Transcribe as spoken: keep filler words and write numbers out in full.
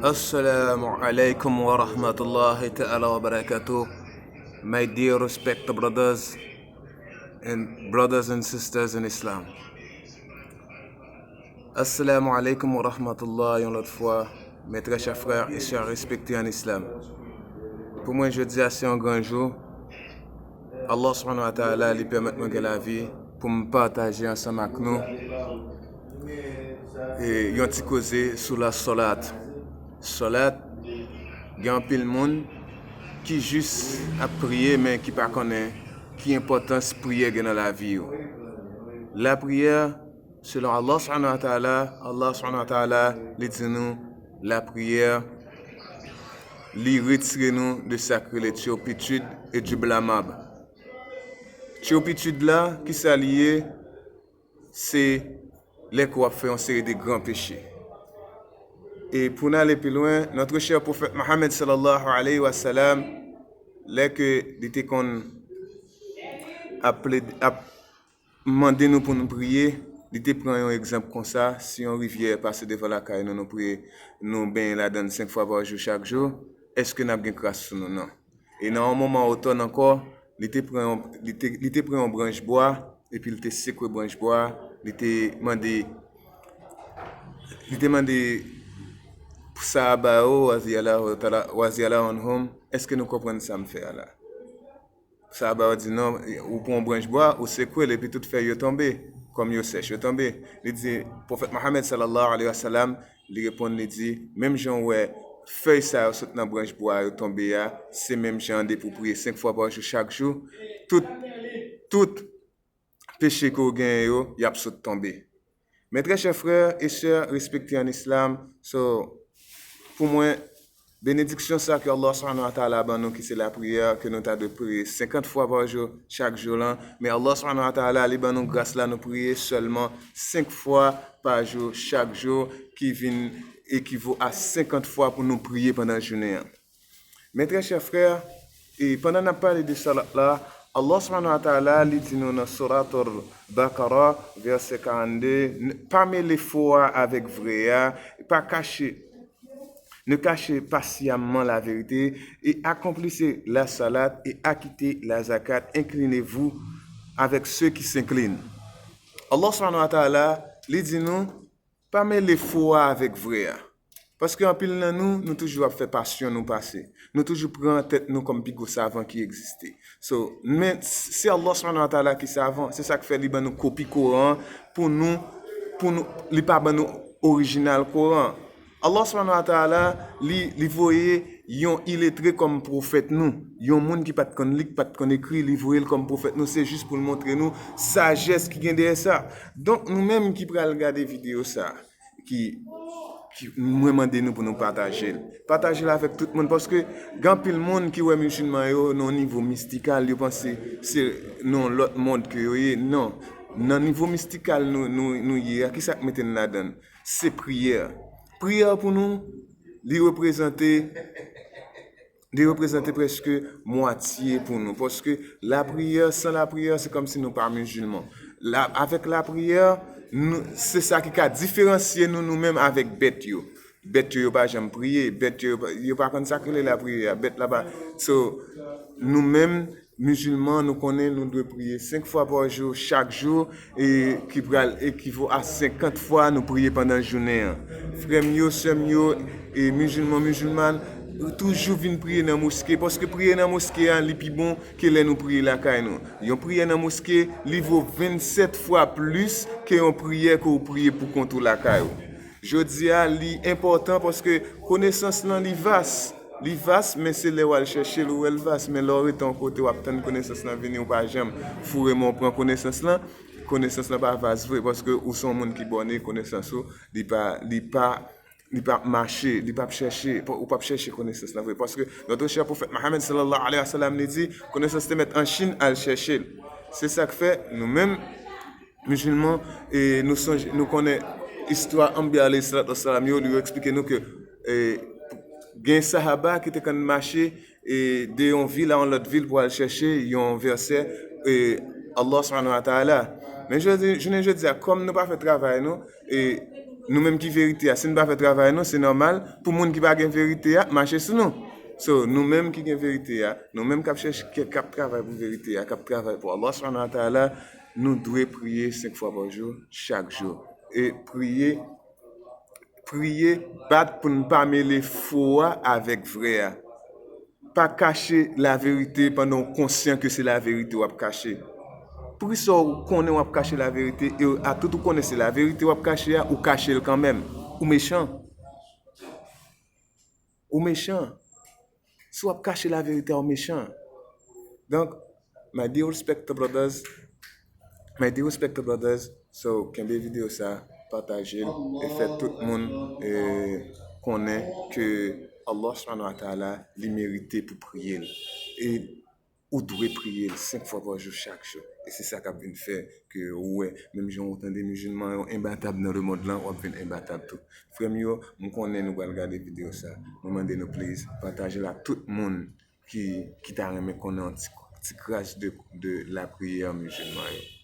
Assalamu alaikum wa rahmatullahi ta'ala wa barakatuh. My dear respected brothers and brothers and sisters in Islam. Assalamu alaikum wa rahmatullah yon lòt fwa, mes très chers frères et sœurs respectés en Islam. Pou mwen, jodi a se yon gran jou. Allah subhanahu wa ta'ala li pèmèt mwen gen lavi pou m pataje ansanm ak nou e yon ti koze sou la sòlat. Sòlat, gen anpil moun ki jis ap priye, men ki pa konnen ki enpòtans priyè gen nan lavi yo. Lapriyè, selon Allah subhanahu wa ta'ala, Allah subhanahu wa ta'ala, li di nou, lapriyè, li retire nou de sa k rele turpitude e du blâmable. Turpitude la, ki sa li ye? Se lè ke w ap fè yon seri de gran peche. E pou n ale pi lwen, notre cher prophète Mohammed sallallahu alayhi wa sallam, lè ke li te konn ap plede, ap mande nou pou nou priye, li te pran yon egzanp konsa, si yon rivyè pase devan lakay nou, nou priye, nou benyen ladan l senk fwa pa jou, chak jou, èske n ap gen kras sou nou? Non. E nan yon moman otòn ankò, li te pran yon, li te, li te pran yon branch bwa, epi li te sekwe branch bwa, li te mande, li te mande sahaba yo, radiyallahu ta'ala, radiyallahu anhum, èske nou konprann sa m fè a la? Sahaba yo di, non, ou pran yon branch bwa, ou sekwe l, epi tout fèy yo tonbe, kòm yo sèch, yo tonbe. Li di, Pwofèt Mohammed sallallahu alayhi wa sallam, li reponn, li di, menm jan w wè fèy sa yo sot nan branch bwa yo tonbe a, se menm jan an depi w priye senk fwa pa jou, chak jou, tout, tout peche ke w genyen yo, y ap sot tonbe. Mes très chers frères et sœurs respectés en Islam, so, pou mwen, benediksyon sa ke Allah subhanahu wa ta'ala ban nou, ki se lapriyè, ke nou ta dwe priye senkant fwa pa jou, chak jou lan, men Allah subhanahu wa ta'ala, li ban nou gras la, nou priye sèlman senk fwa pa jou, chak jou, ki vin ekivo a senkant fwa pou nou priye pandan jounen an. Mes très chers frères, e pandan n ap pale de salat la, Allah subhanahu wa ta'ala, li di nou nan Sourate Al-Baqarah, vèsè karannde, n-, pa mele fo a avèk vre a, pa kache, ne cachez pas sciemment la vérité, et accomplissez la salat, et acquittez la zakat, inclinez-vous avec ceux qui s'inclinent. Allah subhanahu wa ta'ala, li di nou, pa mele fo a avèk vre a. Paske anpil nan nou, nou toujou ap fè pasyon nou pase. Nou toujou pran tèt nou kòm pi gwo savan ki egziste. So, men se Allah subhanahu wa ta'ala ki savan, se sa k fè li ban nou kopi Koran an pou nou, pou nou, li pa ban nou orijinal Koran an. Allah subhanahu wa ta'ala, li, li voye yon iletre kòm pwofèt nou, yon moun ki pa t konn li, ki pa t konn ekri, li voye l kòm pwofèt nou, se jis pou l montre nou sajès ki gen dèyè sa. Donk, nou menm ki pral gade videyo sa, ki, ki mwen mande nou pou nou pataje l. Pataje l avèk tout moun, paske gen anpil moun ki wè mizilman yo nan nivo mistikal, yo panse se nan lòt mond ke yo ye. Non, nan nivo mistikal nou, nou, nou ye a, ki sa k mete n ladan l? Se priyè. Priyè pou nou, li reprezante, li reprezante prèske mwatye pou nou. Paske lapriyè, san lapriyè, se kòmsi nou pa mizilman. La, avèk lapriyè, nou, se sa ki ka diferansye nou, nou menm avèk bèt yo. Bèt yo, yo pa janm priye. Bèt yo, yo pa, yo pa konn sa k rele lapriyè a. Bèt la pa. So, nou menm, mizilman, nou konnen nou dwe priye senk fwa pa jou, chak jou, e ki pral ekivo a senkant fwa nou priye pandan jounen an. Frè m yo, sè m yo, e mizilman, mizilman, toujou vin priye nan moske, paske priye nan moske a, li pi bon ke lè nou priye lakay nou. Yon priyè nan moske, li vo vennsèt fwa plis ke yon priyè ke w priye pou kont ou lakay ou. Jodi a, li enpòtan paske konesans lan, li vas. Li vas, men se lè w al chèche l, ou wè l vas. Men lè w rete yon kote, w ap tann konesans lan vini, ou pa janm foure men w pran konesans lan, konesans lan pa vas vre, paske ou se yon moun ki bòne, konesans ou, li pa, li pa, li p ap mache, li p ap chèche, ou p ap chèche konesans lan vre. Paske notre cher prophète Mohammed sallallahu alayhi wa sallam, li di, konesans te mèt an Chin, al chèche l. Se sa k fè, nou menm, mizilman, e nou sonje, nou konnen istwa Anbiya alayhi salatu wassalam yo, li yo eksplike nou ke, e, gen sahaba ki te konn mache, e, de yon vil a yon lòt vil pou al chèche yon vèsè, e, Allah subhanahu wa ta'ala. Men jodi, jounen jodi a, kòm nou pa fè travay nou, e, Nou menm ki verite a, si n pa fè travay nou, se nòmal pou moun ki pa gen verite a mache sou nou. So, nou menm ki gen verite a, nou menm k ap chèche, k k ap travay pou verite a, k ap travay pou Allah subhanahu wa ta'ala, nou dwe priye senk fwa pa jou, chak jou. E priye, priye, bat pou n pa mele fo a avèk vrè a. Pa kache laverite pandan w konsyan ke se laverite w ap kache. Poukisa w konnen w ap kache laverite e a tout ou konnen se laverite w ap kache a, ou kache l kanmenm? Ou mechan. Ou mechan. Si w ap kache laverite a, ou mechan. Donk, my dear respected brothers, my dear respected brothers, so, kenbe videyo sa, pataje l, e fè tout moun e, konnen ke Allah subhanahu wa ta'ala, li merite pou priye l. E ou dwe priye l senk fwa pa jou, chak jou. E se sa k ap vin fè ke ou wè, menm jan ou tande mizilman yo enbatab nan lemonn lan, w ap vin enbatab tou. Frè m yo, m konnen nou pral gade videyo sa. Mwen mande nou, please, pataje l ak tout moun ki, ki ta renmen konnen yon ti, ti kras de, de lapriyè mizilman yo.